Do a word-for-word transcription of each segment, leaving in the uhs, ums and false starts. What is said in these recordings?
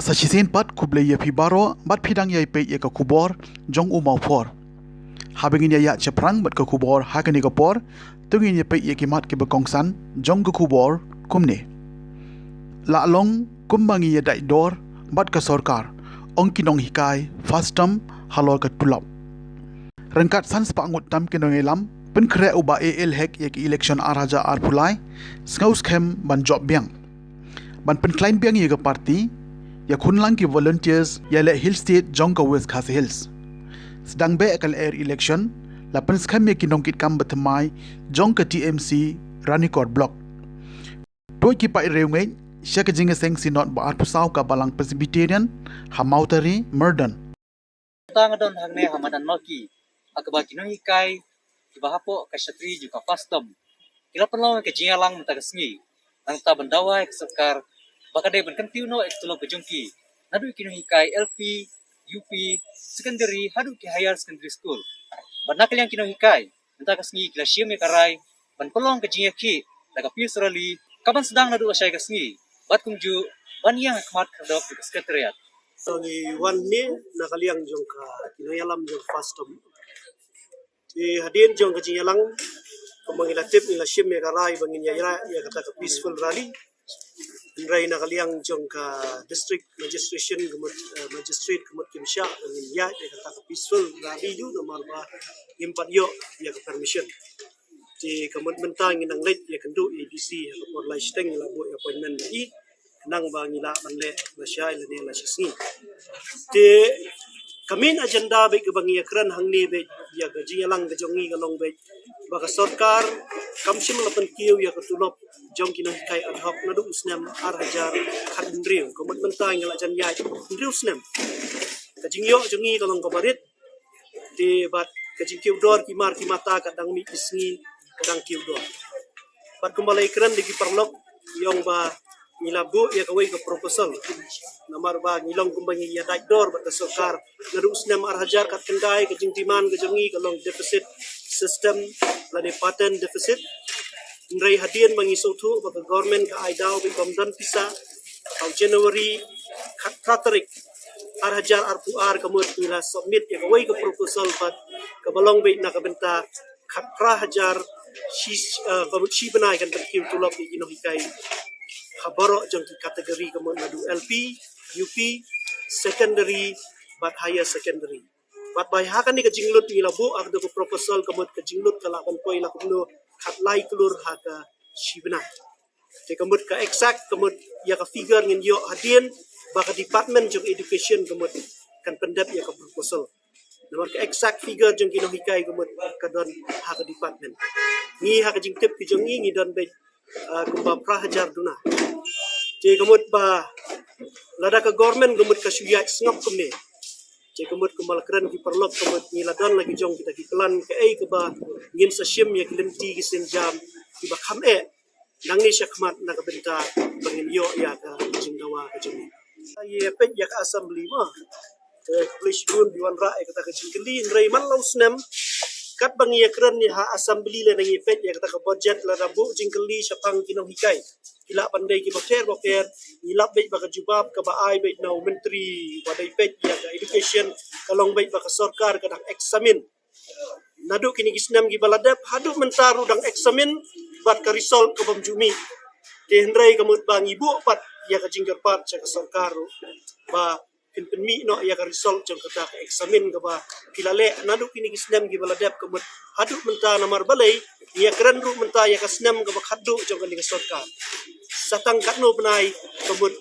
Sa shisien pat khublei ïa phi baroh bad phi dang ïai peit ïa ka khubor jong u Mawphor. Haba ngin ïa ïaid shaphrang bad ka khubor ha kane ka por, to ngin ïa peit ïa ki mat kiba kongsan jong ka khubor kumne. La long kumba ngi ïa dait dor bad ka sorkar, ong ki nonghikai FASTOM halor ka tulop. Ryngkat san spah ngut tam ki nongïalam pynkhreh u Bah A L Hek ïa ka election ar hajar arphew lai, sngew skhem ban jop biang. Ban pynkhlaiñ biang ïa ka party, ïakhun lang ki volunteers ïaleh Hill State jong ka West Khasi Hills. Sdang beh ka lyer election, la pynskhem ïa ki nongkitkam bathymmai jong ka T M C Ranikor Block. Tuid ki paid riewngeit sha ka jingïaseng Synod ba arphew saw ka Balang Presbyterian ha Mawtari, Mardon. Tang don hangne ha madan Malki, ha kaba ki nonghikai kiba hapoh ka shatri jong ka FASTOM ki la pynlong ka jingïalang mynta ka sngi, nangta ban dawa ïa ka sorkar ba ka dei ban kyntiew noh ïa ka tulop ka jong ki, naduh ki nonghikai L P, U P, secondary haduh ki higher secondary school. Bad na ka liang ki nonghikai, mynta ka sngi ki la shim ïa ka rai ban pynlong ka jingïakhih da ka peace rally kaban sdang naduh lashai ka sngi, bad kumjuh ban ïeng ha khmat khyrdop jong ka Secretariat. To ngi wan ne na ka liang jong ka, ki nongïalam jong FASTOM. Te hadien jong ka jingïalang, kumba ngi la tip, ngi la shim ïa ka rai ba ngin ïaid ïa kata ka peaceful rally. Hynrei na ka liang jong ka district magistration, ka mut, eh, magistrate ka mut kim shah ba ngin ïaid ïa kata ka peaceful rally ruh namar ba ngim pat ïoh ïa ka permission. Te ka mut mynta ngi nang leit ïakynduh ïa i DC ha ka por lai shiteng, ngi la buh ïa appointment ïa i, nang ba ngi lah ban leh lashai lane lashisngi. Te ka main agenda beit kaba ngi ïakren hangne beit ïa ka jingïalang ka jong ngi ka long beit ba ka sorkar kam shym la pynkiew ïa ka tulop jong ki nonghikai ad hoc naduh u snem ar hajar khathynriew. Ka mut mynta ngi la jan ïaid hynriew snem. Ka jingïoh jong ngi ka long kaba rit, te bad ka jingkiew dor ki mar ki mata ka dang mih ki sngi ka dang kiew dor. Bad kumba la ïakren da ki paralok, ngi ong ba ngi la buh ïa kawei ka proposal. Namar ba ngi long kumba ngi ïa dait dor bad ka sorkar naduh u snem ar hajar khatkhyndai, ka jingdemand ka jong ngi ka long deficit system lane pattern deficit. Hynrei hadien ba ngi sngewthuh ba ka government ka ai daw beit bym don pisa, ha u January khatphra tarik ar hajar arphew ar, ka mut ngi la submit ïa kawei ka proposal bad kaba long beit na ka bynta khatphra hajar shi, eh, ka mut shi bnai kan pynkiew tulop ïa ki nonghikai ha baroh jong ki category, ka mut naduh L P, U P, secondary bad higher secondary. Bad ba ha kane ka jinglut ngi la buh ïa ka proposal, ka mut ka jinglut ka lah ban poi la kumno, khatlai klur ha ka shi bnai. Te ka mut ka exact, ka mut ïa ka figure ngin ïoh hadien ba ka Department jong Education ka mut kan pyndep ïa ka proposal. Namar ka exact figure jong ki nonghikai ka mut ka don ha ka department. Ngi ha ka jingtip ka jong ngi, ngi don beit, ah, kumba phra hajar duna. Te ka mut ba lada ka government ka mut ka shu ïaid sngap kumne, te ka mut kumba la kren ki paralok, ka mut ngi la don la ki jong kita ki plan kaei kaba ngin sa shim ïa ki lynti ki sienjam kiba kham eh nangne shakhmat na ka bynta ba ngin ïoh ïa ka jingdawa ka jong ngi. Ïa peit ïa ka assembly ma, te khublei shibun ba wanrah ïa kata ka jingkylli. Hynrei man la u snem, katba ngi ïakren ïa ha assembly lane ngi peit ïa kata ka budget, lada buh jingkylli shaphang ki nonghikai, ki lah ban dei kiba pher bapher. Ngi lap beit ba ka jubab kaba ai beit na u myntri ba dei peit ïa ka education ka long beit ba ka sorkar ka dang examine naduh kine ki snem kiba la dep, haduh mynta ruh dang examine bad ka result ka bym ju mih. Te hynrei ka mut ba ngi buh pat ïa ka jingkyrpad sha ka sorkar ruh ba phin pynmih noh ïa ka result jong kata ka examine kaba ki la leh naduh kine ki snem kiba la dep, ka mut haduh mynta. Namar balei, ngi ïakren ruh mynta ïa ka snem kaba khatduh jong kane ka sorkar. Sa tang katno bnai ka mut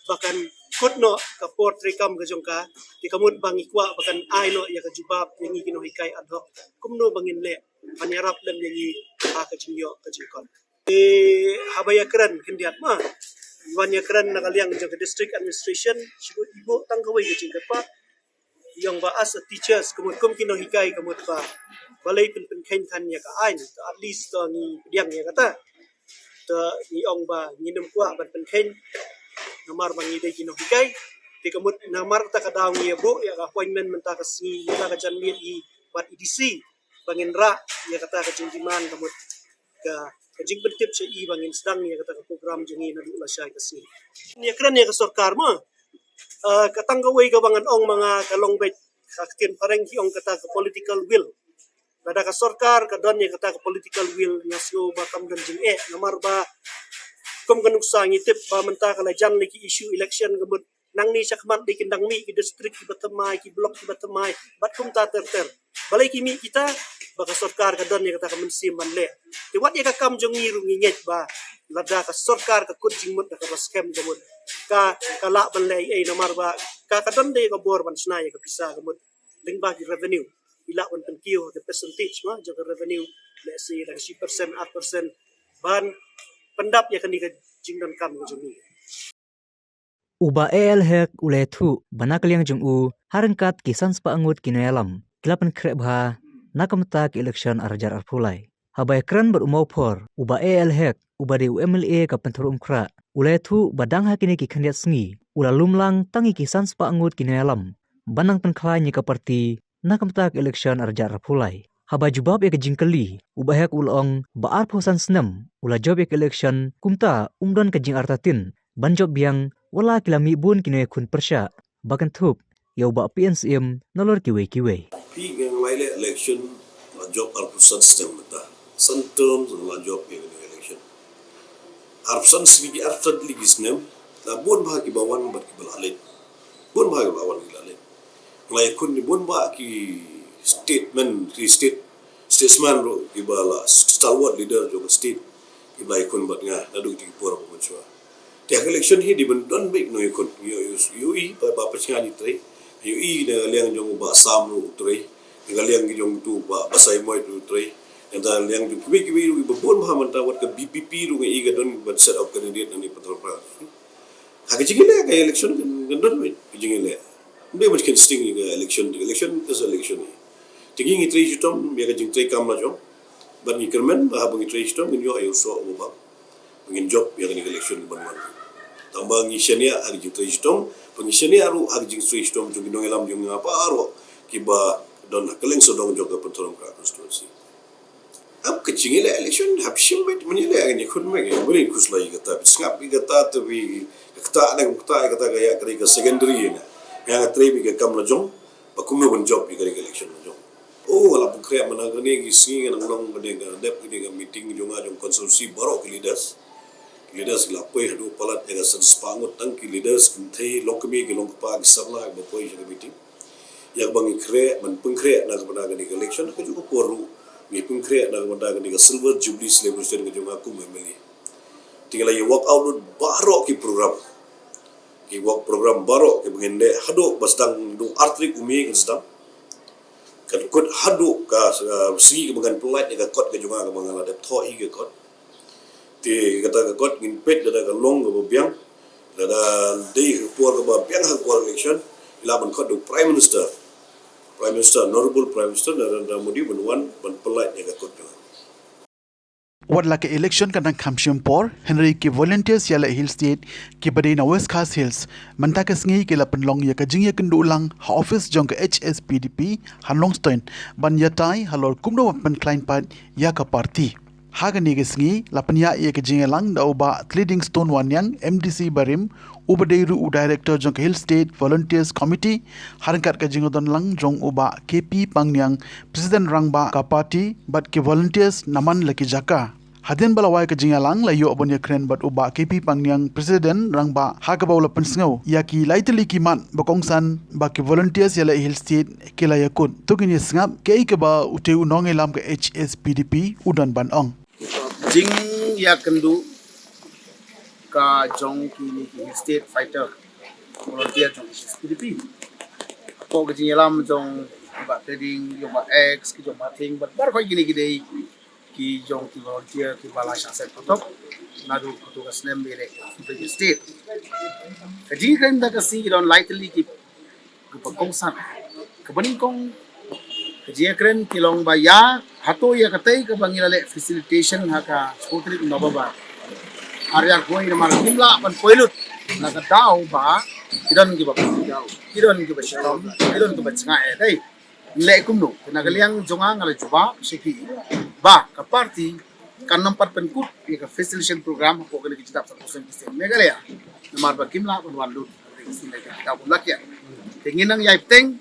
ba kan kut noh ka por treikam ka jong ka, te ka mut ba ngi kwah ba kan ai noh ïa ka jubab ïa ngi ki nonghikai ad hoc kumno ba ngin leh ban ïarap lem ïa ngi ha ka jingïoh ka jingkot. Te haba ïakren khyndiat ma, wan ïakren na ka liang jong ka district administration, shu i buh tang kawei ka jingkyrpad. Ïa ong ba as a teachers, ka mut kum ki nonghikai, ka mut ba balei phin pynkheiñ than ïa ka aiñ, to at least to ngi pdiang ïa kata. To ngi ong ba ngin ym kwah ban pynkheiñ namar ba ngi dei ki nonghikai. Te ka mut namar kata ka daw ngi ïa buh ïa ka appointment mynta ka sngi, mynta ka janmiet ïa i bad i DC ba ngin rah ïa kata ka jingdemand, ka mut ka, ka jingpyntip sha i ba ngin sdang ïa kata ka program jong ngi naduh lashai ka sngi. Ïakren ïa ka sorkar ma, Uh, ka tang kawei kaba ngan ong ma nga ka long beit, ka ktien phareng ki ong kata ka political will. Lada ka sorkar ka don ïa kata ka political will, nga sngew ba kam don jingeh, namar ba kum ka nuksa ngi tip ba mynta ka la jan lei ki issue election ka mut nangne shakhmat dei kin dang mih ki district kiba thymmai, ki block kiba thymmai bad kumta ter ter. Balei ki mih kita? Ba ka sorkar ka don ïa kata ka mynsiem ban leh. Te wat ïa ka kam jong ngi ruh ngi ngeit ba lada ka sorkar ka kut jingmut da kaba skhem ka mut, ka, ka lah ban leh ei ei, namar ba ka, ka don dei ka bor ban shna ïa ka pisa ka mut. Lyngba ki revenue i lah ban pynkiew ha ka percentage ma jong ka revenue, let's say da ka shi percent, ar percent, ban pyndap ïa kane ka jingdonkam ka jong ngi. U Bah A L Hek u la ïathuh ba na ka liang jong u, ha ryngkat ki san spah ngut ki nongïalam ki la pynkhreh bha na ka bynta ka election ar hajar arphew lai. Haba ïakren bad u Mawphor, u Bah A L Hek uba dei u M L A ka Pynthorumkhrah u la ïathuh ba dang ha kine ki khyndiat sngi u la lum lang tang ïa ki san spah ngut ki nongïalam ban nang pynkhlaiñ ïa ka party na ka bynta ka election ar hajar arphew lai. Haba jubab ïa ka jingkylli, u Bah Hek u la ong ba arphew san snem u la jop ïa ka election, kumta um don ka jingartatien ban jop biang wat la ki la mih bun ki nongïakhun pyrshah ba kynthup ïa u Bah P N Syiem nalor kiwei kiwei. Phi ngan leit election, la jop arphew san snem mynta. San term la jop ïa ka election. Arphew san sngi, arphew san tylli ki snem, la bun bha kiba wan bad kiba la leit. Bun bha kiba la wan kiba la leit. La ïakhun ni bun bha ki statesman, ki state, statesman ruh kiba la stalwart leader jong ka state, kiba la ïakhun bad nga naduh ki por ba mynshuwa. Te ha ka election hi dei ban don beit ki nongïakhun. Ïoh, ïoh, ïohi ba, ba pyrshah ngi trei. Ïohi na ka liang jong u Bah Sam ruh u trei. Na ka liang ki jong tu Bah Basaiawmoit ruh u trei. Na ka liang jong kiwei kiwei ruh kiba bun bha mynta, wat ka V P P ruh nga i ka don ban set up candidate nangne Pynthorumkhrah. Ha ka jingïaleh ka election kan, kan don beit ka jingïaleh. Ym dei ban kynsteng ïa ka election, election is election. Te ngi ngi trei shitom ïa ka jingtrei kam la jong. Bad ngi kyrmen ba haba ngi trei shitom ngin ïoh ïa u soh uba bang. Ba ngin jop ïa kane ka election kaban wan. Tang ba ngi shaniah ha ka jingtrei shitom, ba ngi shaniah ruh ha ka jingtrei shitom jong ki nongïalam jong nga baroh kiba don ha kylleng sawdong jong ka Pynthorumkhrah constituency. Hap ka jingïaleh election, hap shim beit, mynta ïaleh ngan ïakhun beit, ïa bri kus la ïa kata, bit sngap ïa kata, te bit ktah ne ktah ïa kata ka ïa kata ka secondary ïa nga. Nga nga trei beit ka kam la jong, ba kumno ban jop ïa kata ka election la jong. Oh, la pynkhreh mynta kane ki sngi nga nang long kane ka dep kane ka meeting jong nga jong constituency baroh ki leaders. Ki leaders ki la poi haduh palat ïa ka san spah ngut tang ki leaders kynthei longkmie ki longkpa ki samla kiba poi sha ka meeting. Ïa kaba ngi khreh, ban pynkhreh na ka bynta kane ka election, ka juh ka por ruh ngi pynkhreh na ka bynta kane ka Silver Jubilee Celebration ka jong nga kum M L A. Te ngi la ïa work out lut baroh ki program. Ki work program baroh kiba ngin leh haduh ba sdang, haduh ar tarik u May kan sdang. Kan kut haduh ka, uh, sngi kaba ngan pynlait ïa ka kot ka jong nga kaba nga la dep thoh hi ka kot. Te kata ka kot ngin peit lada ka long kaba biang, lada dei ka por kaba biang ha ka por election, ngi lah ban khot da u Prime Minister. Prime Minister, Honorable Prime Minister Narendra Modi ban wan ban pynlait ïa ka kot jong nga. Wat la ka election ka dang kham shim por, hynrei ki volunteers ïaleh Hill State kiba dei na West Khasi Hills mynta ka sngi ki la pynlong ïa ka jingïakynduh lang ha office jong ka H S P D P ha Nongstoiñ ban ïatai halor kumno ban pynkhlaiñ pat ïa ka party. Ha kane ka sngi la pynïaid ïa ka jingïalang da u Bah Tlidingstone Wanniang, M D C barim, uba dei ruh u director jong ka Hill State Volunteers Committee, ha ryngkat ka jingdon lang jong u Bah K P Pangniang, President Rangbah ka party, bad ki volunteers na man la ki jaka. Hadien ba la wai ka jingïalang la ïoh ban ïakren bad u Bah K P Pangniang, President Rangbah, ha kaba u la pynsngew ïa ki lai tylli ki mat ba kongsan ba ki volunteers ïaleh Hill State ki la ïakut. To ngin ïa sngap kaei kaba utei u nongïalam ka H S P D P u don ban ong. Jingïakynduh ka jong kine ki Hill State fighter volunteer jong H S P D P. Hapoh ka jingïalam jong Bah Teding, jong Bah X, ki jong Bah Thing, bad baroh kine ki dei ki jong ki volunteer kiba la shah set patok naduh kato ka snem ba ïaleh Hill State. Ka jingkren da ka sngi ki don lai tylli ki kaba kongsan. Kaba nyngkong ka jingkren ki long ba ïa hato ïa katei kaba ngi la leh facilitation ha ka shu tarik November. Ar ïa koi namar kim lah ban poi lut na ka daw ba ki don kiba pyndaw, ki don kiba shitom, ki don kiba jngai dei. Leh kumno, na ka liang jong nga nga la jubab sha ki ba ka party kan nym pat pynkut ïa ka facilitation program hapoh kane ka jingdap sah Western Eastern Meghalaya. Namar ba kim lah ban wan lut. Shisien ka kum la kiad. Te ngin nang ïai bteng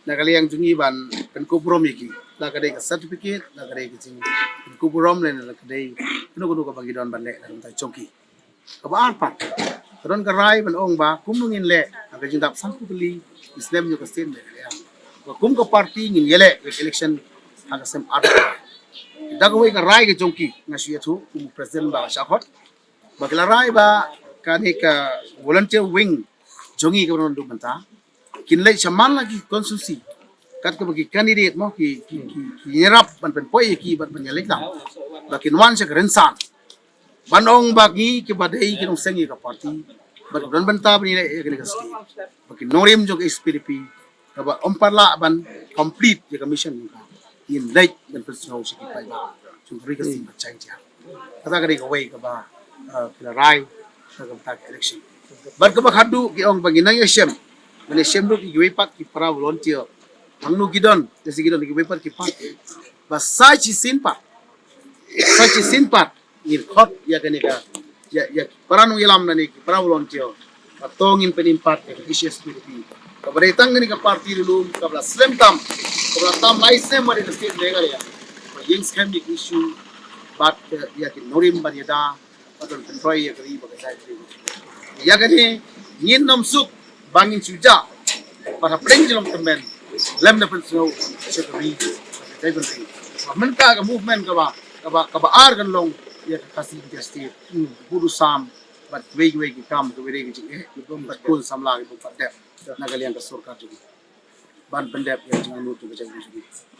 na ka liang jong ngi ban pynkup burom ïa ki, la ka dei ka certificate, la ka dei ka jingpynkup burom, lane la ka dei kano kano kaba ngi don ban leh na ka bynta jong ki. Kaba ar pat, ka don ka rai ban ong ba kumno ngin leh ha ka jingdap sanphew tylli ki snem jong ka state Meghalaya, ba kum ka party ngin ïaleh ïa ka election ha ka snem ar. Da kawei ka rai ka jong ki, nga shu ïathuh kum u president ba nga shah khot, ba ki la rai ba kane ka volunteer wing jong ngi kaba nang duk mynta, kin leit sha man la ki constituency, kat kaba ki candidate mo, ki ki ki ki ïarap ban pynpoi ïa ki bad ban ïaleit lang, ba kin wan sha ka rynsan ban ong ba ngi kiba dei ki nongseng ïa ka party, bad ka don bynta ban ïaleh ïa kane ka state, ba ki nongrim jong ka H P D P, kaba ym pat lah ban complete ïa ka mission jong ka, ngin leit ban pynsngew sha ki paidbah jong ka ri ka state bad Jaiñtia. Kata ka dei kawei kaba, uh, ki la rai na ka bynta ka election. Bad kaba khatduh ki ong ba ngin nang ïashem, ban ïashem ruh ïa kiwei pat ki para volunteer, hangno ki don, lehse ki don kiwei pat ki party, ba sa shisien pat, sa shisien pat ngin khot ïa kane ka, ïa ïa ki para nongïalam lane ki para volunteer, ba to ngin pynim pat ïa ka H P D P, kaba dei tang kane ka party ruh kaba la slem tam, kaba la tam lai snem ha ri ka state Meghalaya, ba ïeng skhem ïa ki issue bad ïa ki nongrim ban ïada, bad ban pyntrei ïa ka ri bad ka jaitbynriew. Ïa kane ngin nym suk ba ngin shu jah bad hapdeng jong ka tymmen lem da pynsngew sha ka ri bad ka jaitbynriew. Ba mynta ka movement kaba kaba kaba ar kan long ïa ka Khasi Jaintia State, bud u sam bad kiwei kiwei ki kam kiba dei ki jingeh bad ki bym pat dep na ka liang ka sorkar jong ngi ban pyndep ïa ka jingangnud jong ka jaitbynriew jong ngi.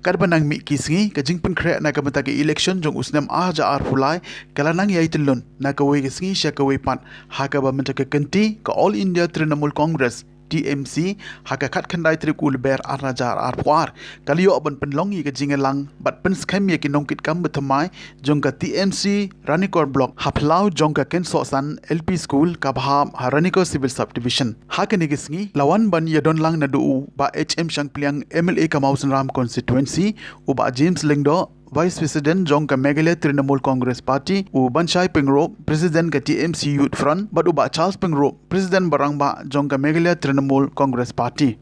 Katba nang mih ki sngi, ka jingpynkhreh na ka bynta ka election jong u snem ar hajar arphew lai ka la nang ïai tyllun na kawei ka sngi sha kawei pat, ha kaba mynta ka kynti ka All India Trinamool Congress, T M C, ha ka khatkhyndai tarik u Lber ar hajar arphew ar ka la ïoh ban pynlong ïa ka jingïalang bad pynskhem ïa ki nongkitkam bathymmai jong ka T M C Ranikor Block ha phyllaw jong ka Kynsohsan L P School kaba hap ha Ranikor Civil Subdivision. Ha kane ka sngi la wan ban ïadon lang naduh u Bah H M Shangpliang, M L A ka Mawsynram Constituency, u Bah James Lyngdoh, Vice President jong ka Meghalaya Trinamool Congress Party, u Banshai Pyngrope, President ka T M C Youth Front, bad u Bah Charles Pyngrope, President ba rangbah jong ka Meghalaya Trinamool Congress Party.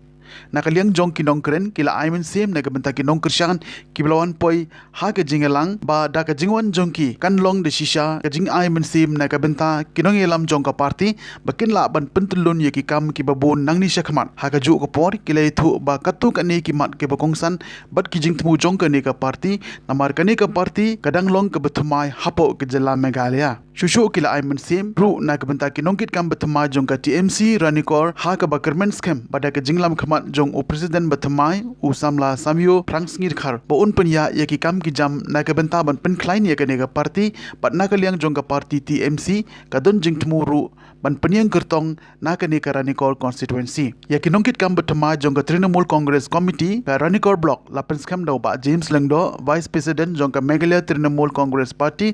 Na ka liang jong ki nongkren, ki la ai mynsiem na ka bynta ki nongkyrshan kiba la wan poi ha ka jingïalang, ba da ka jingwan jong ki kan long da shisha ka jingai mynsiem na ka bynta ki nongïalam jong ka party, ba kin lah ban pyntyllun ïa ki kam kiba bun nangne shakhmat. Ha kajuh ka por ki la ïathuh ba katto katne ki mat kiba kongsan bad ki jingthmu jong kane ka party, namar kane ka party ka dang long kaba thymmai hapoh ka jylla Meghalaya. Shuh shuh ki la ai mynsiem ruh na ka bynta ki nongkitkam bathymmai jong ka T M C Ranikor, ha kaba kyrmen skhem ba da ka jinglam khmat jong u President bathymmai, u samla Savio Pyrshang Sniawbhalang, ba un pynïaid ïa ki kam ki jam na ka bynta ban pynkhlaiñ ïa kane ka party, bad na ka liang jong ka party T M C ka don jingthmu ruh ban pynïeng kyrtong na kane ka Ranikor Constituency. Ïa ki nongkitkam bathymmai jong ka Trinamool Congress Committee ka Ranikor Block la pynskhem da u Bah James Lyngdoh, Vice President jong ka Meghalaya Trinamool Congress Party,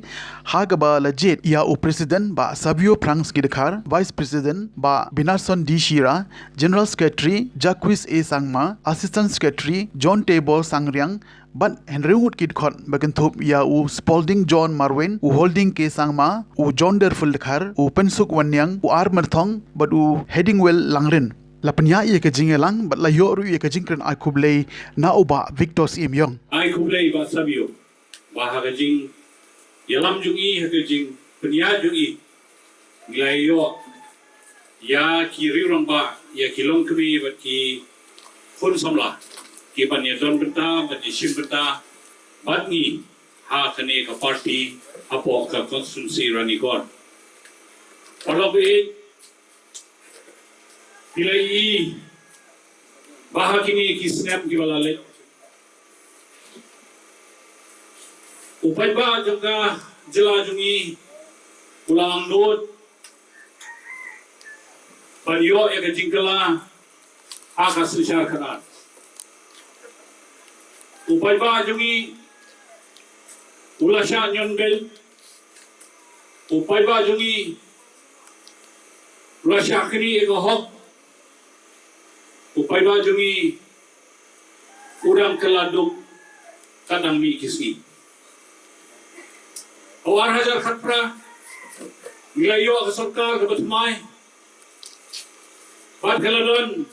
ha kaba la jied ïa u President Bah Savio Pyrshang Sniawbhalang, Vice President Bah Binarson D Shira, General Secretary Jacques A Sangma, Assistant Secretary John Table Sangriang, bad hynriew ngut ki dkhot ba kynthup ïa u Spalding John Marwin, u Holding K Sangma, u John Derful Dkhar, u Pynsuk Wanniang, u R Myrthong, bad u Headingwell Langrin. La pynïaid ïa ka jingïalang bad la ïoh ruh ïa ka jingkren ai khublei na u Bah Victor Syiem Ïong. Ai khublei Bah Savio, ba ha ka jingïalam jong i, ha ka jingpynïaid jong i, ngi la ïoh ïa ki riew rangbah, ïa ki longkmie bad ki khun samla, ki ban ïadon bynta, ban ïashim bynta bad ngi ha kane ka party hapoh ka constituency Ranikor. Paralok baieit, phi la ïohi ba ha kine ki snem kiba la leit, u paidbah jong ka jylla jong ngi u la angnud ban ïoh ïa ka jingkylla ha ka synshar khadar. U paidbah jong ngi u la shah ñion beit, u paidbah jong ngi u la shah knieh ïa ka hok, u paidbah jong ngi u dang kylla duk ka dang mih ki sngi. Ha u ar hajar khatphra ngi la ïoh ka sorkar kaba thymmai, Bad ka la don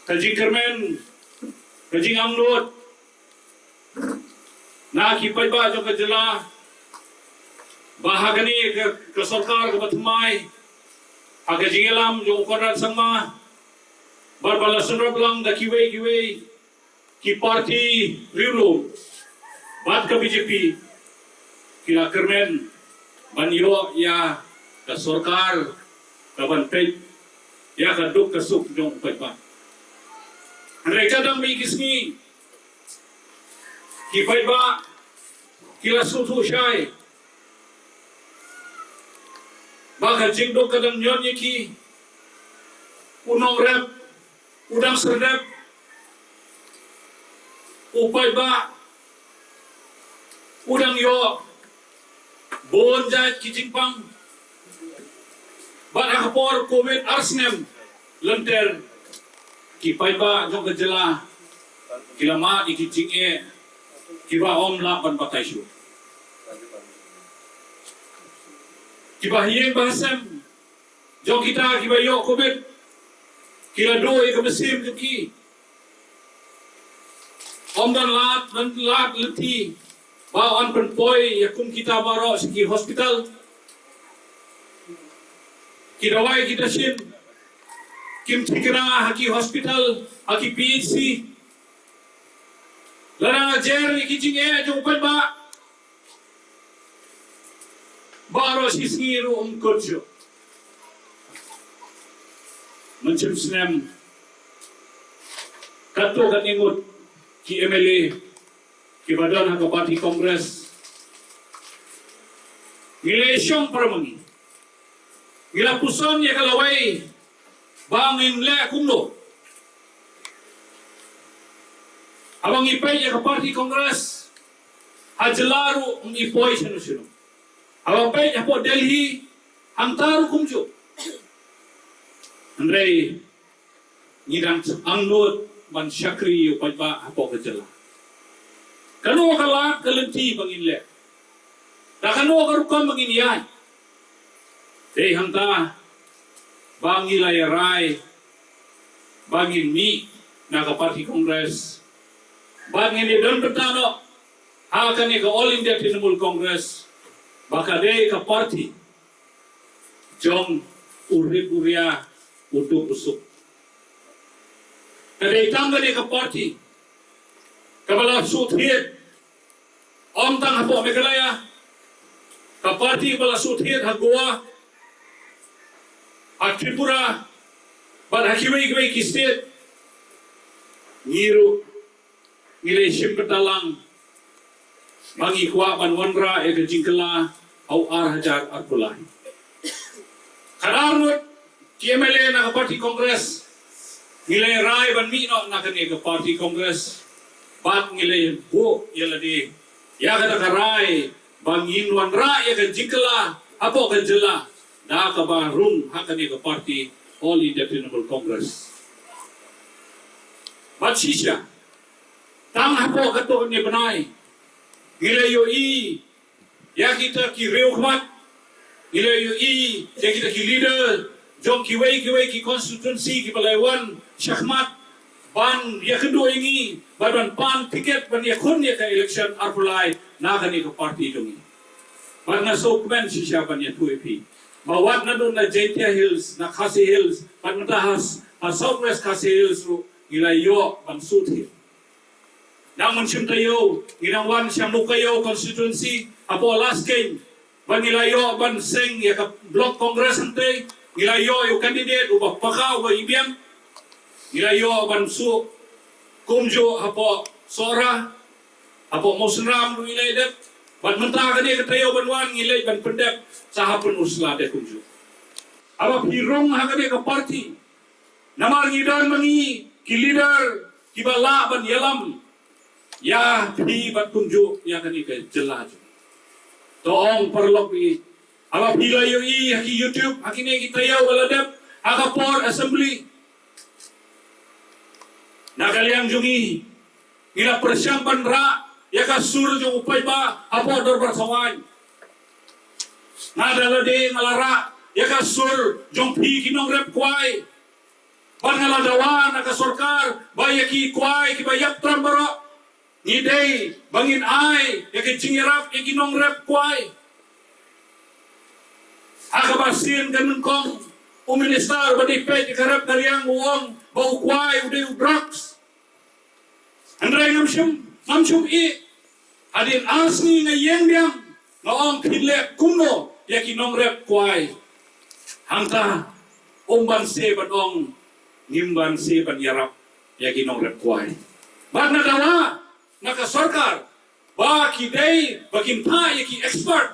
ka jingkyrmen, ka jingangnud na ki paidbah jong ka jylla, ba ha kane ka, ka sorkar kaba thymmai, ha ka jingïalam jong u Conrad Sangma, bad ba la synrap lang da kiwei kiwei ki parti riewlum bad ka B J P, ki la kyrmen ban ïoh ïa ka sorkar kaban peit ïa ka duk ka suk jong u paidbah. Hynrei ka dang mih ki sngi, ki paidbah ki la sngewthuh shai ba ka jingduk ka dang ñion ïa ki. U nongrep u dang serdep, u paidbah u dang ïoh bun jait ki jingpang. Bad ha ka por Covid ar snem lynter, ki paidbah jong ka jylla ki la mad ïa ki jingeh kiba ym lah ban batai shuh, kiba ha ïing ba ha sem jong kita kiba ïoh Covid ki la duh ïa ka mynsiem jong ki. Ym don lad, don lad lynti ba yn pynpoi ïa kum kita baroh sha ki hospital. Ki dawai kita shin kim thikna ha ki hospital, ha ki P H C. Lada nga jer ïa ki jingeh jong u paidbah, baroh shi sngi ruh ym kut shuh. Mynshem snem katto katne ngut ki M L A kiba don ha ka party Congress, ngi la shong para ma ngi, ngi la puson ïa ka lawei ba ngin leh kumno. Haba ngi peit ïa ka party Congress ha jylla ruh ym i poi shano shano. Haba peit hapoh Delhi hangta ruh kumjuh. Hynrei ngi dang angnud ban shakri ïa u paidbah hapoh ka jylla. Kano ka lad ka lynti ba ngin leh? Da kano ka rukom ba ngin ïaid? Dei hangta ba ngi la ïa rai ba ngin mih na ka party Congress, ba ngin ïa don bynta noh ha kane ka All India Trinamool Congress, ba ka dei ka party jong u rit u ria, u duk u suk. Ka dei tang kane ka party kaba la shu thied, ym tang hapoh Meghalaya, ka party ba la shu thied ha Goa, ha Tripura, bad ha kiwei kiwei ki state. Ngi ruh ngi la shim bynta lang ba ngi kwah ban wanrah ïa ka jingkylla ha u ar hajar arphew lai. Ka dar ngut ki M L A na ka party Congress ngi la rai ban mih noh na kane ka party Congress, bad ngi la buh ïa lade ïa kata ka rai ba ngin wanrah ïa ka jingkylla hapoh ka jylla da kaba rung ha kane ka party All India Trinamool Congress. Bad shisha tang hapoh katto katne bnai ngi la ïohi ïa kita ki riew khmat, ngi la ïohi ïa kita ki leader jong kiwei kiwei ki constituency kiba la wan shakhmat ban ïakynduh ïa ngi bad ban pan ticket ban ïakhun ïa ka election arphew lai na kane ka party jong ngi. Bad nga sngewkmen shisha ban ïathuh ïa phi ba wat naduh na Jaintia Hills, na Khasi Hills, bad mynta ha, ha South West Khasi Hills ruh ngi la ïoh ban shu thied. Nang mynshem taïew ngi dang wan sha Mowkaiaw constituency hapoh Laskeiñ, ba ngi la ïoh ban seng ïa ka block Congress hangtei. Ngi la ïoh ïa u candidate uba paka uba ibiang. Ngi la ïoh ban shu kumjuh hapoh Sohra, hapoh Mawsynram ruh ngi la dep. Bad mynta kane ka taïew ban wan ngi leit ban pyndep sa ha Pynursla de kumjuh. Haba phi rung ha kane ka party, namar ngi don ma ngi ki leader kiba lah ban ïalam ïa phi bad kumjuh ïa kane ka jylla jong. To ong paralok, phi, haba phi la ïohi ha ki YouTube ha kine ki taïew ba la dep ha ka por assembly, na ka liang jong ngi ngi la pyrshang ban rah ïa ka sur jong u paidbah hapoh dorbar thawaiñ. Nga da lade nga la rah ïa ka sur jong phi ki nongrep kwai. Bad nga la dawa na ka sorkar ba ïa ki kwai kiba ïap tram baroh, ngi dei ba ngin ai ïa ka jingïarap ïa ki nongrep kwai. Ha kaba sien ka nyngkong, u minister ba dei peit ïa ka rep ka riang u ong ba u kwai u dei u drugs. Hynrei ngam shym, ngam shym ïeh. Hadien ar sngi nga ïeng biang, nga ong phin leh kumno ïa ki nongrep kwai. Hangta, um ban seh ban ong, ngim ban seh ban ïarap ïa ki nongrep kwai. Bad nga dawa na ka sorkar ba ki dei ba kin phah ïa ki expert,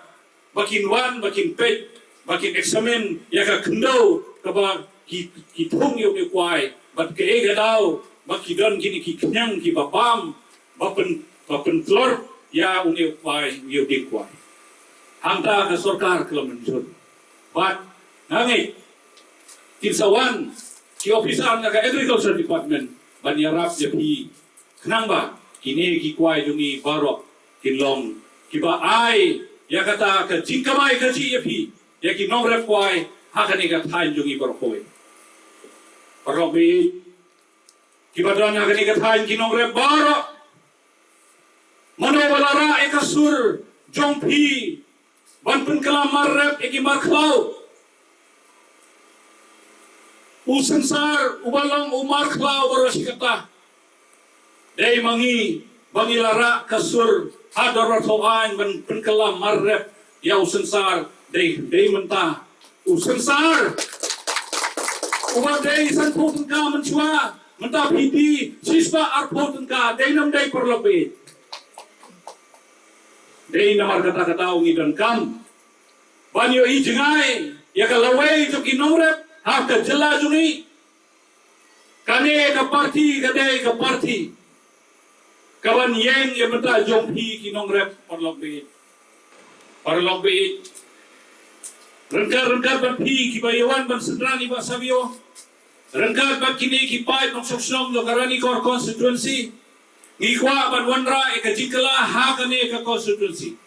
ba kin wan, ba kin peit, ba kin examine ïa ka khyndew kaba ki, ki thung ïa u kwai, bad kaei ka daw ba ki don kine ki khñiang kiba bam, ba pyn, ba pyntlor ïa une u kwai, ïa u dieng kwai. Hangta ka sorkar ka la mynjur. Bad nga ngeit kin sa wan ki officer na ka agriculture department ban ïarap ïa phi, khnang ba kine ki kwai jong ngi baroh kin long kiba ai ïa kata ka jingkamai kajih ïa phi, ïa ki nongrep kwai ha kane ka thaiñ jong ngi baroh kawei. Paralok baieit, kiba don ha kane ka thaiñ ki nongrep baroh, mano ba la rah ïa ka sur jong phi ban pynkylla mar rep ïa ki mar khlaw? U synsar uba long u mar khlaw baroh shi katta. Dei ma ngi ba ngi la rah ka sur ha dorbar thaw aiñ ban pynkylla mar rep ïa u synsar, dei, dei mynta u synsar uba dei sanphew tyngka mynshuwa, mynta phi die shispah arphew tyngka, dei ne ym dei, paralok baieit? Dei namar kata ka daw ngi donkam ban ïohi jngai ïa ka lawei jong ki nongrep ha ka jylla jong ngi. Kane ka parti ka dei ka parti kaban ïeng ïa bynta jong phi ki nongrep, paralok baieit. Paralok baieit, ryngkat ryngkat bad phi kiba ïa wan ban synran ïa i Bah Savio, ryngkat bad kine ki paid nongshong shnong jong ka Ranikor constituency, ngi kwah ban wanrah ïa ka jingkylla ha kane ka constituency.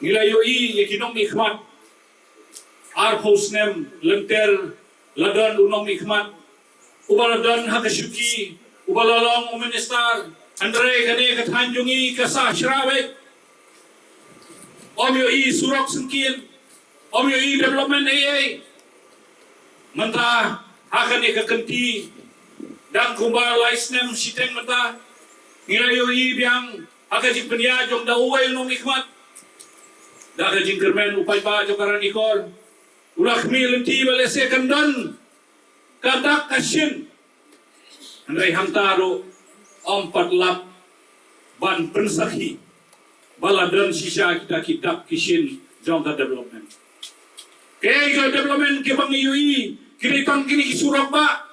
Ngi la ïohi ïa ki nongmihkhmat, arphew snem lynter la don u nongmihkhmat uba la don ha ka shuki, uba la long u minister, hynrei kane ka thaiñ jong ngi ka sah shyrabek. Ym ïohi surok syngkien, ym ïohi development ei ei. Mynta ha kane ka kynti, dang kumba lai snem shiteng mynta, ngi la ïohi biang ha ka jingpynïaid jong da uwei u nongmihkhmat, da ka jingkyrmen u paidbah jong ka Ranikor. U la khmih lynti ba lehse kan don ka dak ka shin. Hynrei hangta ruh ym pat lap ban pynsakhi ba la don shisha kita ki dak ki shin jong ka development. Kaei ka development kaba ngi ïohi? Ki dei tang kine ki surok bah.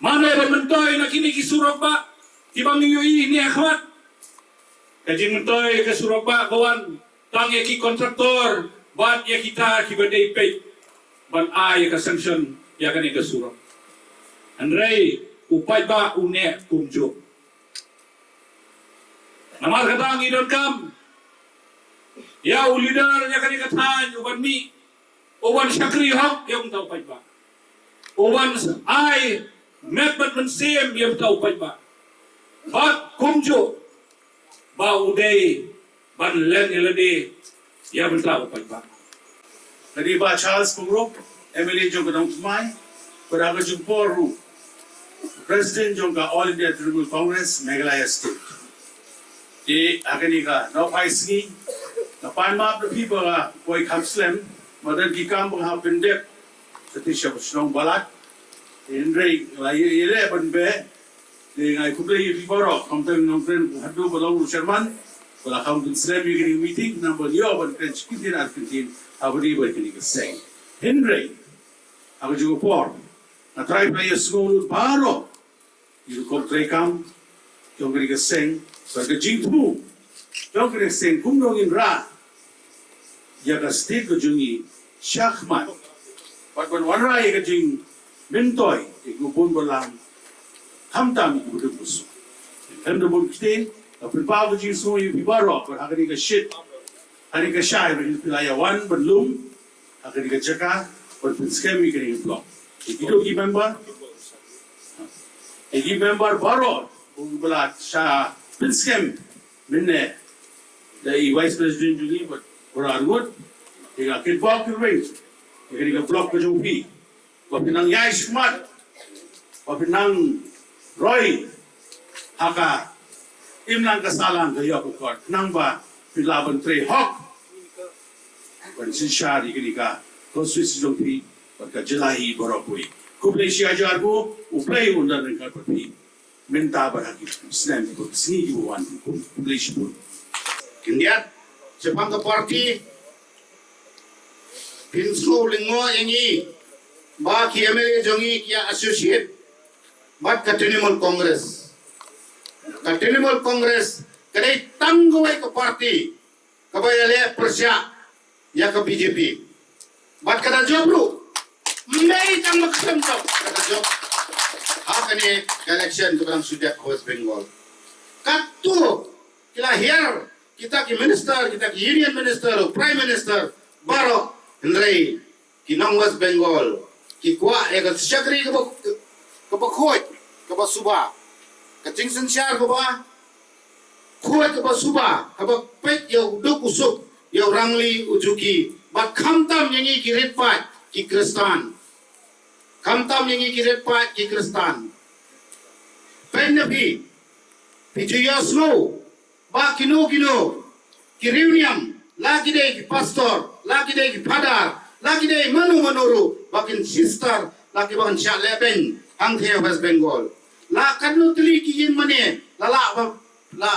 Mano ba myntoi na kine ki surok bah kiba ngi ïohi ne ha khmat? Ka jingmyntoi ka surok bah ka wan tang ïa ki kontraktor bad ïa kita kiba dei peit ban ai ïa ka sanction ïa kane ka surok. Hynrei u paidbah u neh kumjuh. Namar kata ngi donkam ïa u leader ïa kane ka thaiñ uban mih, uban shakri hok ïa uta u paidbah, uban ai met bad mynsiem ïa uta u paidbah, bad kumjuh ba u dei ban len ïa lade ïa bynta u paidbah. Lade Bah Charles Pyngrope, M L A jong ka Nongthymmai, bad ha ka jingpor ruh President jong ka All India Trinamool Congress Meghalaya State. Te ha kane ka nongphai sngi, nga pan map da phi ba nga poi kham slem, ba don ki kam ba nga hap pyndep sha shnong Balat. Hynrei nga la ïaleh ban beh. Te nga ai khublei ïa phi baroh, khamtam i nongkren haduh ba long u chairman ba la kham pynslem ïa kane ka meeting, namar ïoh ban kren shi kyntien ar kyntien ha kane ka seng. Hynrei ha kajuh ka por nga trai pynlong ïa sngewbha baroh ïa ka rukom treikam jong kane ka seng, bad ka jingthmu jong kane ka seng kumno ngin rah ïa ka state ka jong ngi shakhmat, bad ban wanrah ïa ka jingmyntoi ïa ki bun balang, khamtam ïa ki bun bsut. Em da bun ktien, nga pynpaw ka jingsngew ïa phi baroh, bad ha kane ka shit Kane ka shai ba phi la ïa wan ban lum ha kane ka jaka ban pynskhem ïa kane ka block. Ïa ki, ïa ki member, ïa ki member baroh ba la shah pynskhem mynne da i Vice President jong ngi bad baroh arngut, ïa ka kitbok kitrwiang ïa kane ka block ka jong phi. Ba phin nang ïai shikmat, ba phin nang roi ha ka imlang ka sahlang ka ïoh ka kot, khnang ba phin lah ban trei hok, ban synshar ïa kane ka constituency jong phi bad ka jylla hi baroh kawei. Khublei shibun ïa u Blei un don ryngkat bad phi mynta bad ha ki snem, ki sngi kiba wan. Khublei shibun. Khyndiat, shaphang ka party, phin sngewlyngngoh ïa ngi ba ki M L A jong ngi ki ïa associate bad ka Trinamool Congress. Ka Trinamool Congress ka dei tang kawei ka party kaba ïaleh pyrshah ïa ka B J P. Bad ka da jop ruh. Ym dei tang ba ka shem jop, ka da jop ha kane ka election kaba dang shu dep ha West Bengal. Katto ki la hiar kita ki minister, kita ki union minister, prime minister baroh, hynrei ki nong West Bengal ki kwah ïa ka shakri kaba, kaba khuid, kaba suba, ka jingsynshar kaba khuid, kaba suba, kaba peit ïa u duk u suk, ïa u rangli u juki. Bad khamtam ïa ngi ki rit paid ki Khristan, khamtam ïa ngi ki rit paid ki Khristan. Peit na phi, phi ju ïohsngew ba kino kino ki riewniam, la ki dei ki pastor, la ki dei ki phadar, la ki dei mano mano ruh, ba kin sister, la kiba kin shah lehbeiñ hangtei ha West Bengal. La katno tylli ki ïing mane la lah ba, la,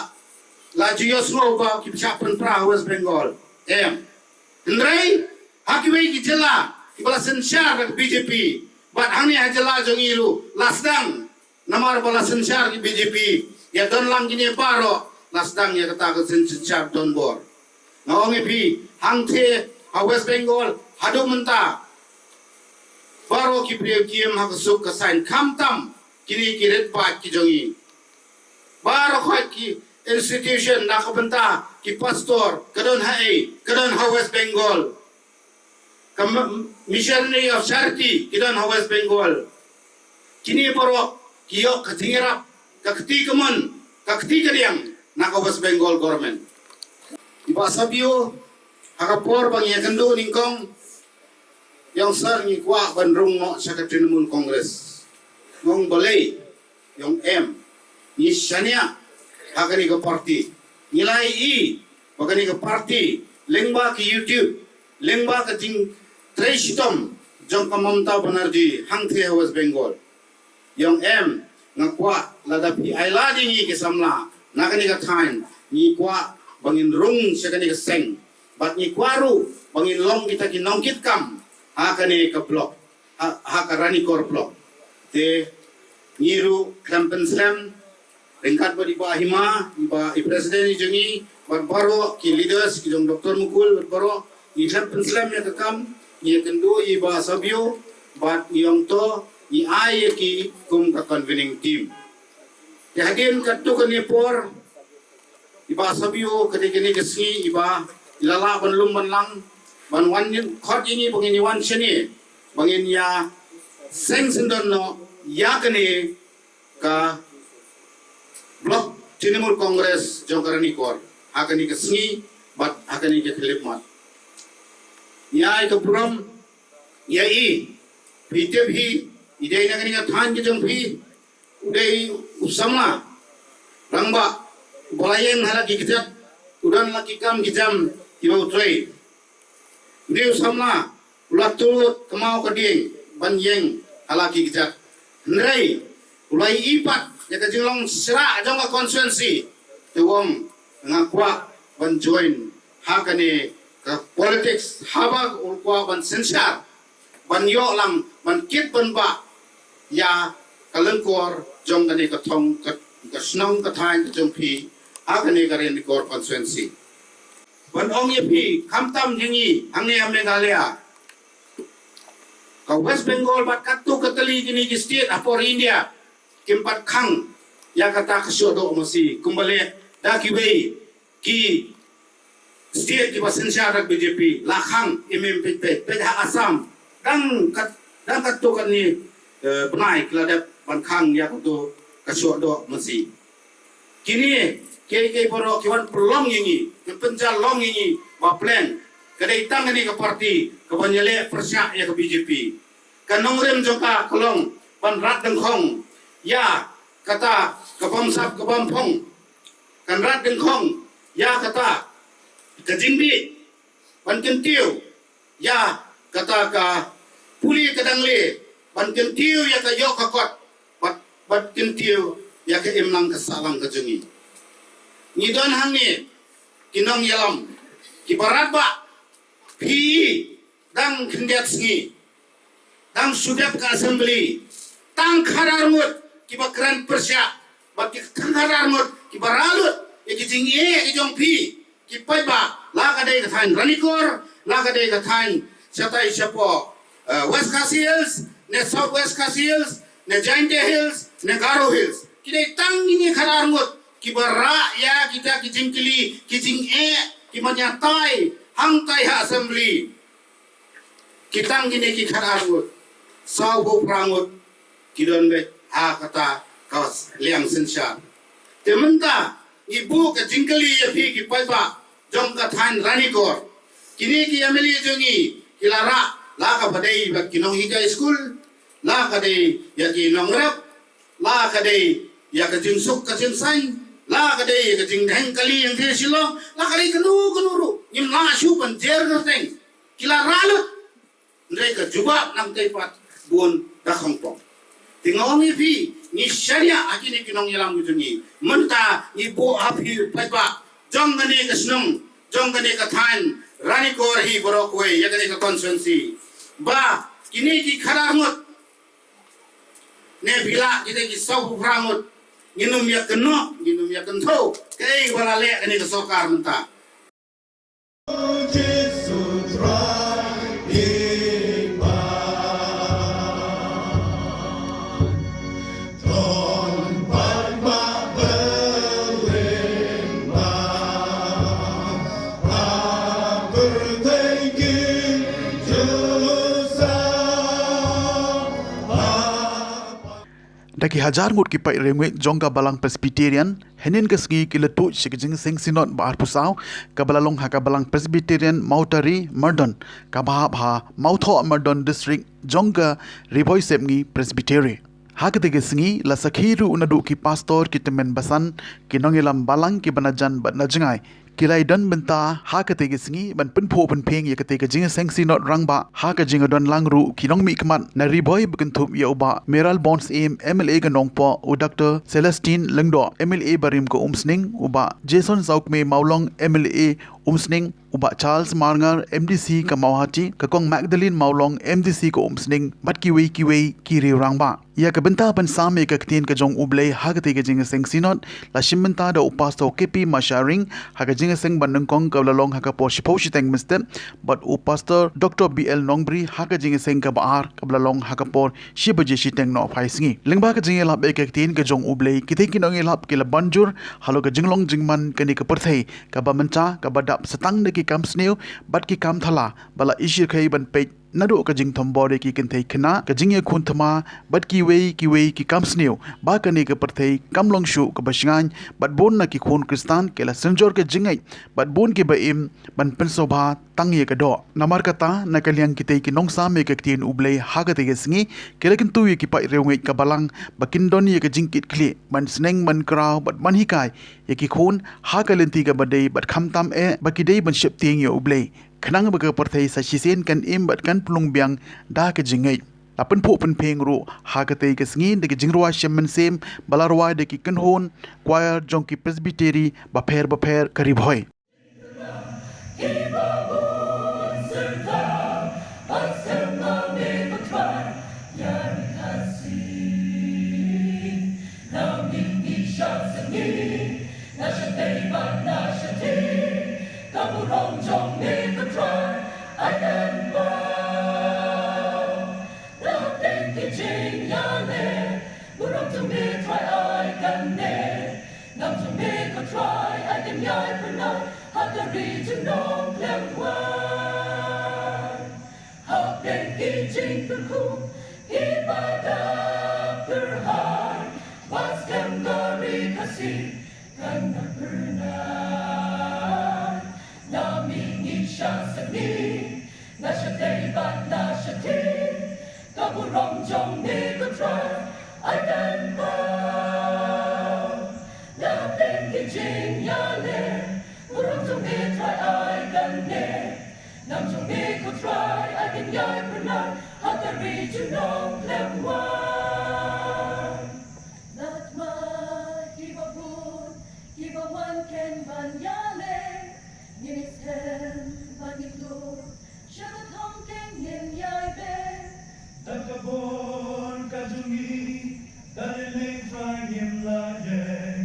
la ju ïohsngew ba ki shah pynpra ha West Bengal. Em. Hynrei ha kiwei ki jylla kiba la synshar da ka B J P, bad hangne ha jylla jong ngi ruh la sdang. Namar ba la synshar ki B J P, ïa don lang kine baroh, la sdang ïa kata ka syn-, synshar donbor. Nga ong ïa phi, hangtei ha West Bengal haduh mynta, baroh ki briew ki im ha ka suk ka saiñ, khamtam kine ki rit paid ki jong ngi. Baroh khoit ki institution na ka bynta ki pastor, ka don ha ei, ka don ha West Bengal. Ka m-, Missionary of Charity ki don ha West Bengal. Kine baroh ki ïoh ka jingïarap, ka kti kamon, ka kti kadiang na ka West Bengal government. I Bah Sabio, ha ka por ba ngi ïakynduh nyngkong, ïa ong sir ngi kwah ban rung noh sha ka Trinamool Congress. Nga ong balei? Ïa ong em, ngi shaniah ha kane ka party. Ngi la ïohi ba kane ka party lyngba ka YouTube, lyngba ka jingtrei shitom jong ka Mamata Banerjee hangtei ha West Bengal. Ïa ong em, nga kwah lada phi ailad ïa ngi ki samla na kane ka thaiñ, ngi kwah ba ngin rung sha kane ka seng. Bad ngi kwah ruh ba ngin long kita ki nongkitkam ha kane ka block, ha, ha ka Ranikor block. Te ngi ruh khlem pynslem, ryngkat bad i Bah Hima, i Bah, i President i jong ngi, bad baroh ki leaders ki jong Doctor Mukul, bad baroh, ngi khlem pynslem ïa ka kam, ngi ïakynduh i Bah Sabio, bad ngi ong to, ngi ai ïa ki kum ka convening team. Te hadien katto katne por, i Bah Sabio, kane, kane ka sngi, i Bah, i la lah ban lum ban lang, ban wan ïa khot ïa ngi ba ngin ïa wan shane, ba ngin ïa seng syndon noh ïa kane ka Block Trinamool Congress jong ka Ranikor ha kane ka sngi bad ha kane ka khyllipmat. Ngi ai ka burom ïa i, phi tip hi, i dei na kane ka thaiñ ka jong phi, u dei u samla rangbah uba la ïeng ha la ki kjat, u don la ki kam ki jam kiba u trei. U dei u samla u la tud kmao ka dieng ban ïeng ha la ki kjat. Hynrei u la ïohi pat ïa ka jinglong shrah jong ka constituency, te u ong nga kwah ban join ha kane ka politics, haba u kwah ban synshar, ban ïoh lang, ban kit ban bah ïa ka lyngkor jong kane ka thong, ka, ka shnong ka thaiñ ka jong phi ha kane ka Ranikor constituency. Ban ong ïa phi, khamtam ïa ngi hangne ha Meghalaya, ka West Bengal bad katto katne kine ki state ha por India kim pat khang ïa kata ka shoh doh masi kumba leh da kiwei ki State kiba synshar da B J P la khang im im peit peit, peit ha Assam. Dang kat, dang katto katne, eh, bnai ki la dep ban khang ïa kato ka shoh doh masi. Kine kiei kiei baroh ki wan pynlong ïa ngi, ki pynjah long ïa ngi ba pleng. Ka dei tang kane ka party kaban ïaleh pyrshah ïa ka B J P. Ka nongrim jong ka ka long ban rat dyngkhong ïa kata ka bamsap ka bamphong. Kan rat dyngkhong ïa kata ka jingdih, ban kyntiew ïa kata ka pule ka dangle, ban kyntiew ïa ka ïoh ka kot, bad, bad kyntiew ïa ka imlang ka sahlang ka jong ngi. Ngi don hangne ki nongïalam kiba radbah, phi dang khyndiat sngi, dang shu dep ka assembly, tang khadar ngut kiba kren pyrshah, bad ki tang khadar ngut kiba rah lut ïa ki jingeh ki jong phi ki paidbah, la ka dei ka thaiñ Ranikor, la ka dei ka thaiñ shatai shapoh, eh, West Khasi Hills, ne South West Khasi Hills, ne Jaintia Hills, ne Garo Hills. Ki dei tang kine khadar ngut kiba rah ïa kita ki jingkylli, ki jingeh, kiba ïatai hangtai ha assembly. Ki tang kine ki khadar ngut, sawphew phra ngut ki don beit ha kata ka liang synshar. Te mynta ngi buh ka jingkylli ïa phi ki paidbah jong ka thaiñ Ranikor. Kine ki M L A jong ngi ki la rah, la kaba dei bad ki nonghikai skul, la ka dei ïa ki nongrep, la ka dei ïa ka jingsuk ka jingsaiñ, la ka dei ïa ka jingdheng kali ïa ka Shillong, la ka dei kano kano ruh, ngim lah shuh ban jer kyrteng. Ki la rah lut. Hynrei ka jubab nangtei pat bun da khongpong. Te nga ong ïa phi, ngi shaniah ha kine ki nongïalam ki jong ngi. Mynta ngi buh ha phi paidbah jong kane ka shnong, jong kane ka thaiñ Ranikor hi baroh kawei, ïa kane ka constituency, ba kine ki khadar ngut, ne phi lah kita ki sawphew phra ngut, ngin ym ïa kynnoh, ngin ym ïa kynthoh kaei ba la leh kane ka sorkar mynta. Da ki hajar ngut ki paid riewngeit jong ka Balang Presbyterian hynnin ka sngi ki la tuid sha ka jingïaseng Synod ba arphew saw, kaba la long ha ka Balang Presbyterian Mawtari Myrdon, kaba hap ha Mawthoh Myrdon District jong ka Ri Bhoi Sepngi Presbytery. Ha katei ka sngi la sakhi ruh naduh ki pastor, ki tymmen basan, ki nongïalam balang kiba na jan bad na jngai. Ki la ïadon bynta ha katei ka sngi ban pynphuh pynphieng ïa katei ka jingïaseng Synod rangbah ha ka jingïadon lang ruh ki nongmihkhmat na Ri Bhoi, ba kynthup ïa u Bah Mayralborn Syiem, M L A ka Nongpoh, u Doctor Celestine Lyngdoh, M L A barim ka Umsning, u Bah Jason Sawkmie Mawlong, M L A Umsning, u Bah Charles Marngar, M D C ka Mawhati, ka Kong Magdalene Mawlong, M D C ka Umsning, bad kiwei kiwei ki riew rangbah. Ïa ka bynta ban sam ïa ka ktien ka jong U Blei ha katei ka jingïaseng Synod la shim bynta da u Pastor K P Masharing ha ka jingïaseng ba nyngkong kaba la long ha ka por shiphew shiteng mynstep, bad u Pastor Doctor B L Nongbri ha ka jingïaseng kaba ar kaba la long ha ka por shi baje shiteng nohphai sngi. Lyngba ka jingïalap ïa ka ktien ka jong U Blei, kitei ki nongïalap ki la ban jur halor ka jinglong jingman kane ka pyrthei kaba mynta kaba dap satang da ki kam sniew bad ki kam thala, ba la ishyrkhei ban peit naduh ka jingthombor ïa ki kynthei khynnah, ka jingïakhun thma, bad kiwei kiwei ki kam sniew, ba kane ka pyrthei kam long shuh kaba shngaiñ, bad bun na ki khun Khristan ki la synjor ka jingngeit, bad bun kiba im ban pynsngewbha tang ïa ka doh. Namar kata, na ka liang kitei ki nongsam ïa ka ktien U Blei ha katei ka sngi ki la kyntu ïa ki paid riewngeit ka Balang ba kin don ïa ka jingkitkhlieh ban sneng, ban kraw, bad ban hikai ïa ki khun ha ka lynti kaba dei, bad khamtam eh ba ki dei ban sheptieng ïa U Blei, khnang ba ka pyrthei sa shisien kan im bad kan pynlong biang da ka jingngeit. La pynphuh pynphieng ruh ha katei ka sngi da ka jingrwai shem mynsiem ba la rwai da ki kynhun choir jong ki Presbytery bapher bapher ka Ri Bhoi. Ka ri jong nongkhlem wai. Hapdeng ki jingkyrkhu kiba dap kyrhai, ba skhem ka ri Khasi kan nang pyrnai. Na mihngi sha sngi, na shatei bad na shathie, ka burom jong me ko Trai ai kan paw. Na pdeng ki jingïaleh, burom jong me Trai ai kan ngeh. Nam jong me ko Trai ai kan ïai pynlong ha ka ri jong nongkhlem wai. Lada ma kiba bun kiba wan khein ban ïaleh, ngin ïashem bad ngin duh sha ka thong khein ngin ïai beh. Da ka bor ka jong ngi, da lei lei Trai ngim lah ïeng.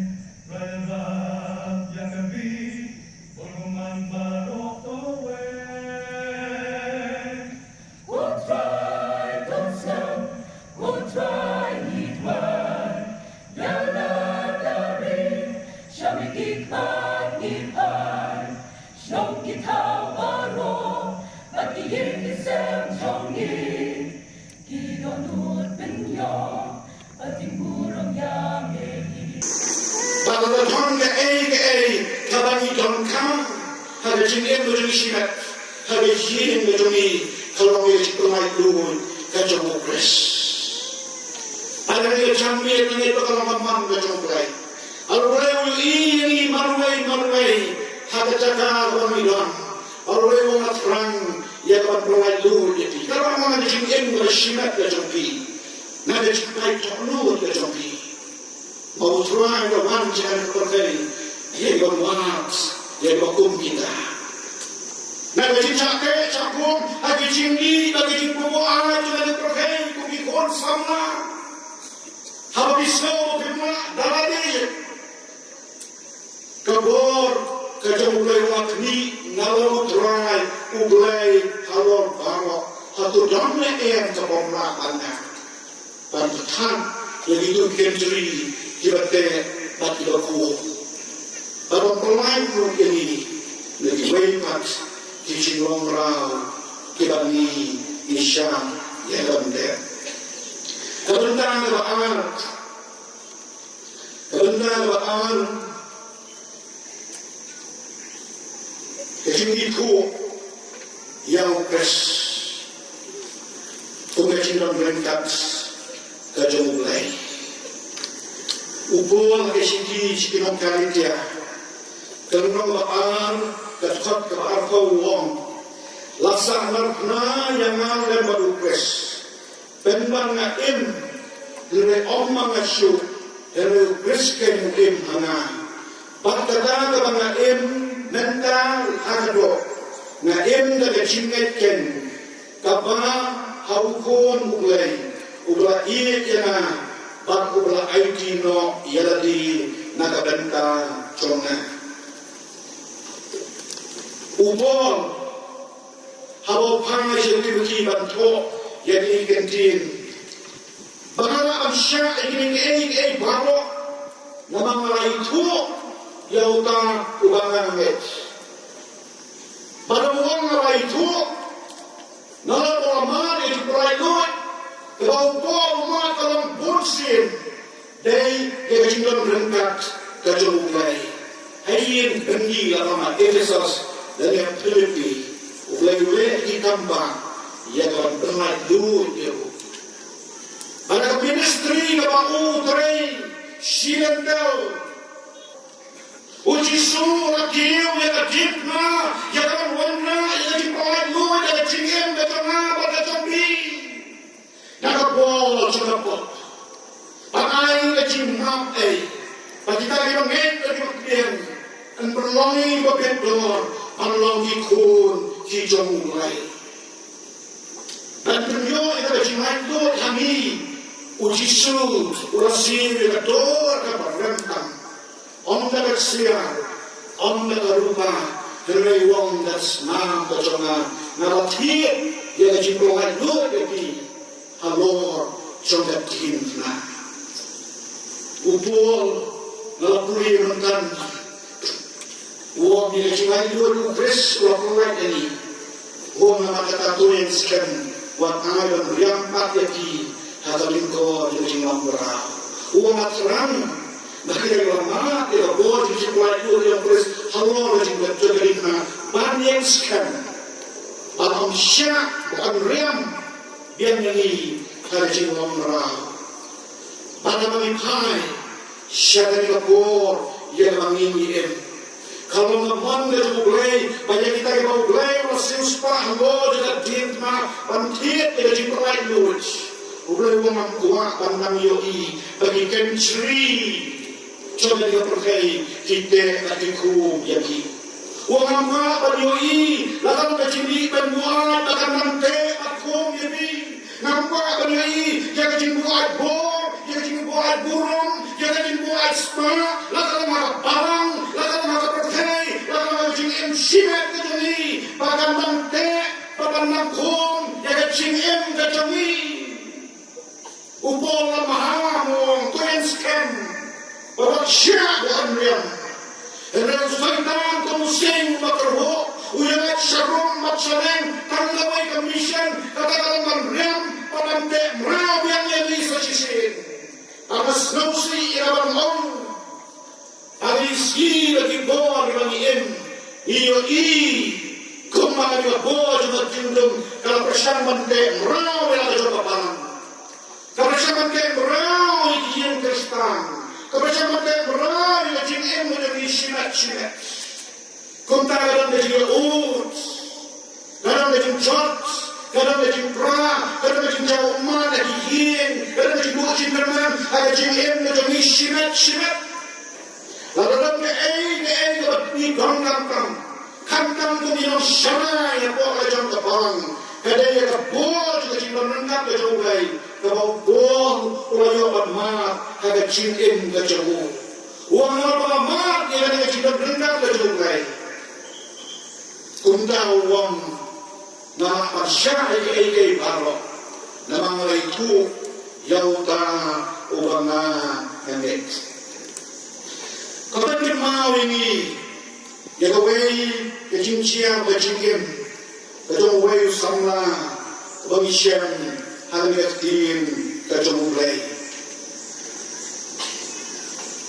Trai ïarap ïa ka ri, bun kumne baroh to weng. Ko Trai to sngap, ko Trai ngi duwai, ïa la ka ri, sha me ki khmat ngi phai. Shnong ki thaw baroh, bad ki ïing ki sem jong ngi, ki dohnud pynïoh, bad ki burom ïa me hi. Bad la don kaei kaei kaba ngi donkam ha ka jingim ka jong ngi shimet, ha ka ïing ka jong ngi, ka long ïa ka jingpynlait lut ka jong U Khrist. Bad ka jingïaid lyngngoh ka long ka mon ka jong U Blei. Bad U Blei u ïohi ïa ngi marwei marwei ha ka jaka kaba ngi don. Bad U Blei u ong nga thrang ïa ka ban pynlait lut ïa phi. Ka long na ka jingim ka shimet ka jong phi, na ka jingpynlait lut ka jong phi. Ba U Trai u wan sha ka pyrthei ïa ka ban wad, ïa ka ban kum kita. Na ka jingshah teh shah kum, ha ka jingïeit, ha ka jingpynbor ïa ka pyrthei kum ki khun samla. Haba phi sngew phim lah da lade, ka bor ka jong U Blei u ong khmih, nga long U Trai U Blei halor baroh. Hato don ne em kaba ym lah ban nga? Ban pynthang ïa kito ki kynjri kiba teh bad kiba khuid, ban pynlait lut ïa ngi na kiwei pat ki jinglong mraw kiba ngi, ngi shah ïa ka ban teh. Ka bynta kaba ar, ka bynta kaba ar, ka jingithuh ïa U Khrist kum ka jingdon ryngkat ka jong U Blei. U Paul ha ka shithi sha ki nong Galatia, ka lynnong ba ar, ka dkhot kaba arphew u ong, la sah narphna ïa nga lem bad U Khrist. Pynban nga im, hynrei ym ma nga shuh, hynrei U Khrist keiñ u im ha nga. Bad kata kaba nga im mynta ha ka doh, nga im da ka jingngeit keiñ, kaba ha U Khun U Blei, uba la ïeit ïa nga bad uba la aiti noh ïa lade na ka bynta jong nga. U Paul, haba u phai sha u Timothi ban thoh ïa kine ki kyntien, ba nga lah ban shah ïa kine kiei kiei baroh, namar nga la ithuh ïa uta uba nga ngeit. Bad u ong nga la ithuh, namar ba la mad ïa ka jingpynlait lut kaba u Paul u mad ka long bun sien. Dei ïa ka jingdon ryngkat ka jong U Blei. Ha ïing byndi la ka mat, Ephesos lane Philippi, U Blei u leh ïa ki kam ba ïa ka ban pynlait lut ïa u. Bad ka ministry kaba u trei shi lynter. U Jisu u la kiew ïa ka diengphna ïa ka ban wanrah ïa ka jingpynlait lut ïa ka jingim ka jong nga bad ka jong phi. Na ka bor jong ka pop. Ban ai ka jingmap ei ba kita kiba ngeit bad kiba kyrmen, yn pynlong ïa kiba bit dor ban long ki khun ki jong U Blei. Ban pynïoh ïa ka jinglaitluid ha ngi, U Jisu u la siew ïa ka dor kaba rem tam. Ym da ka ksiar, ym da ka rupa, hynrei u ong da ka snam ka jong nga, nga la thied ïa ka jingpynlait lut ïa phi halor jong ka diengphna. U Paul, nga la pule mynta, U ong ïa ka jinglaitluid u Khrist u la pynlait ïa ngi. U ong namar kata to ïeng skhem, wat ai ban riam pat ïa phi ha ka lyngkor jong ka jinglong mraw. U ong nga thrang ba phi dei ban mad ïa ka bor jong ka jinglaitluid jong u Khrist halor ka jingdon jong ka ri, ban ïeng skhem, ban ym shah, ban riam biang ïa ngi ha ka jinglong mraw. Bad haba ngi phai sha kane ka por ïa kaba ngin ïa im, ka long ka mon ka jong U Blei ba ïa kita kiba U Blei u la siewspah halor jong ka diengphna ban thied ïa ka jingpynlaitluid, U Blei u ong ngam kwah ban nang ïohi ba ki kynjri jong kane ka pyrthei ki teh bad ki khum ïa ki. U ong ngam kwah ban ïohi la ka long ka jingmih ban buaid ba kan nang teh bad khum ïa phi. Ngam kwah ban ïohi ïa ka jingbuaid bor, ïa ka jingbuaid burom, ïa ka jingbuaid spah, la ka long ha ka balang, la ka long ha ka pyrthei, la ka long ha ka jingim shimet ka jong ngi, ba kan nang teh, ba kan nang khum ïa ka jingim ka jong ngi. U Paul u la maham, u ong to ïeng skhem, bad wat shah, bad wat ym riam. Hynrei u Soitan kum u sing uba kyrhuh u ïaleit sharum bad shaneng tang kawei ka mission, kata ka long ban riam bad ban teh mraw biang ïa ngi sa shisien. Haba sngewsih ïa kaba nga ong, ha ki sngi bad ki por kiba ngi im, ngi ïohi kumba kane ka bor jong ka kingdom ka la pyrshang ban teh mraw ïa la ka jong ka balang. Ka pyrshang ban teh mraw ïa ki ïing Khristan. Ka pyrshang ban teh mraw ïa ka jingim ka jong ngi shimet shimet. Kumta ka don ka jingïaud, ka don ka jingjot, ka don ka jingpra, ka don ka jingjaw ummat ha ki ïing, ka don ka jingduh jingkyrmen ha ka jingim ka jong ngi shimet shimet. Lada don kaei kaei kaba ngi donkam, khamtam kum ngi nongshakri hapoh la ka jong ka balang, ka dei ïa ka bor jong ka jingdon ryngkat ka jong U Blei kaba U Paul u la ïoh ban mad ha ka jingim ka jong u. U ong namar ba nga mad ïa kane ka jingdon ryngkat ka jong U Blei, kumta u ong nga lah ban shah ïa kiei kiei baroh, namar nga la ïathuh ïa uta uba nga ngeit. Ka ban kynmaw ïa ngi ïa kawei ka jingjia ka jingim ka jong uwei u samla uba ngi shem ha kane ka ktien ka jong U Blei.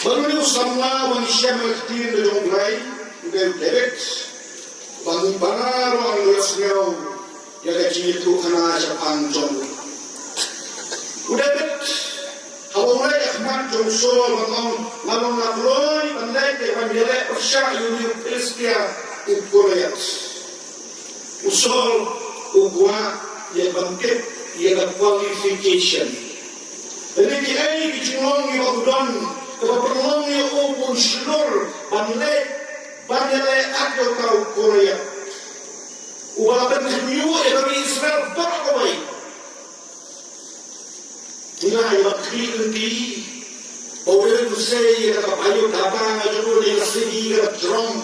Bad une u samla uba ngi shem ha ka ktien ka jong U Blei u dei u David, uba ngi baroh ngi ïohsngew ïa ka jingïathuhkhana shaphang jong u. U David, haba u leit ha khmat jong u Saul, u ong, nga long, nga kloi ban leit, ban ïaleh pyrshah ïa une u Philistia u Goliath. U Saul u kwah ïa ban tip ïa ka qualification. Lane kiei ki jinglong kiba u don kaba pynlong ïa u ban shlur ban leit ban ïaleh ïa uta u Goliath, uba la pynkhynñiuh ïa ka ri Israel baroh kawei. Nga ïa ba khlieh lynti ba u dei u sei ïa ka biodata jong u, ïa ka C V kaba jrong,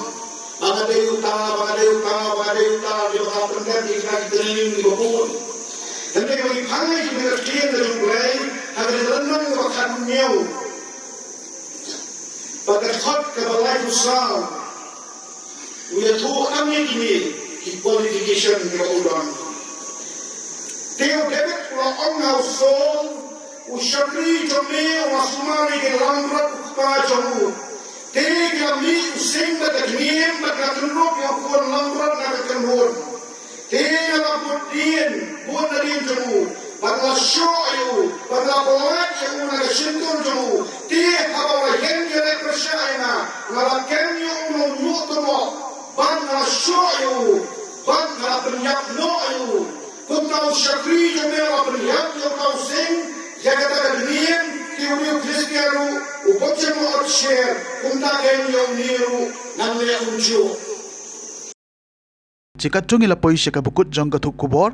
ba nga dei uta, ba nga dei uta, ba nga dei uta, ïa ba nga pyndep ïa kita ki training kiba bun. Hynrei ba ngi phai sha ka ktien ka jong U Blei ha ka lynnong kaba khathynñiew bad ka dkhot kaba laiphew saw, u ïathuh lang ïa kine ki qualification kiba u don. Te u David u la ong ha u Saul, u shakri jong me, u la sumar ïa ki langbrot u kpa jong u. Te ki la mih u sing bad ka jingim bad ki la kynrup ïa u khun langbrot na ka kynhun. Te nga la bud dien, bud nadien jong u, bad nga la shoh ïa u, bad nga la pynlait ïa u na ka shyntur jong u. Te haba u la ïeng ïaleh pyrshah ïa nga, nga la kem ïa u na u ñiuh tyrmoh, bad nga la shoh ïa u, bad nga la pynïap noh ïa u. Kumta u shakri jong me u la pynïap ïa uta u sing ïa kata ka dngiem, te une u Philistia ruh u bym shym la ot sher. Kumta kein ïa une ruh ngan leh kumjuh. Te katto ngi la poi sha ka ba kut jong ka thup khubor.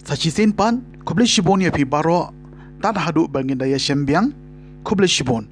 Sa shisien pat, khublei shibun ïa phi baroh. Tad haduh ba ngin da ïashem biang, khublei shibun.